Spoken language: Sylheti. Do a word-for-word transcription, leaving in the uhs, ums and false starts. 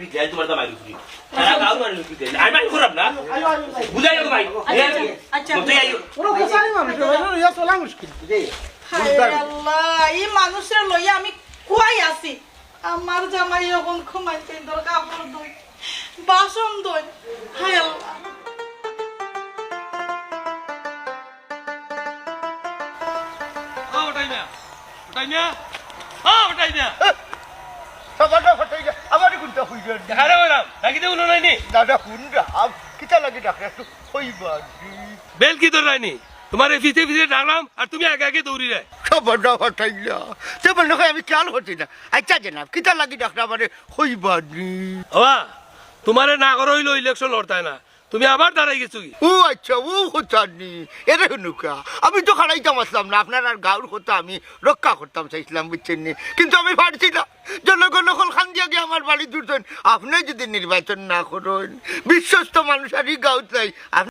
বিদায় তোমার দামাই লুকি। সারা গাঁও মানে লুকি দেয়। আমি মাইন্ড করাম না। আইও, আইও, আইও। বুঝাই হোক ভাই। আচ্ছা, আচ্ছা, আচ্ছা। মতে আইও। ওরা তো সারি মানুষ, ওরা ইয়া চলা মুশকিল। হায় আল্লাহ, এই মানুষের লইয়া আমি কই আছি? আমার জামাই এখন ঘুমাইতে দরকার পড় দই, বাসন দই। হায় আল্লাহ। ও, ওটাই না। ওটাই না। ও, ওটাই না। সাবাটা ফাটাই যা, আবার কোনটা হইল? আরে ওরাম, নাকি তো উলো নাইনি? দাদা, হুন রাম, কিতা লাগি ডাকলে একটু হইবা নি? বেল কি তোর নাইনি? তোমার এই ফিতে ফিতে ডাকলাম, আর তুমি আগে আগে দৌড়ি রে। সাবাটা ফাটাই না। তে মনে হয় আমি খেয়াল করছি না। আচ্ছা জনাব, কিতা লাগি ডাকলে আমারে হইবা নি? বাবা, তোমারে না করো হইলো ইলেকশন লড়তায় না। তুমি আবার দাঁড়াই গেছো কি? ও আচ্ছা, ও কথা নি। এরে হুনুকা, আমি তো খাড়াইতাম আসলাম না, আপনার আর গাঁওর কথা আমি রক্ষা করতাম চাইছিলাম, বুঝছেন নি? কিন্তু আমি পারছি না। জনগণ অকল খান দিয়া গিয়া আমার বাড়ি জুড়ছেন। আপনি যদি নির্বাচন না করেন, বিশ্বস্ত মানুষ আর এই গাঁওত নাই। আপনি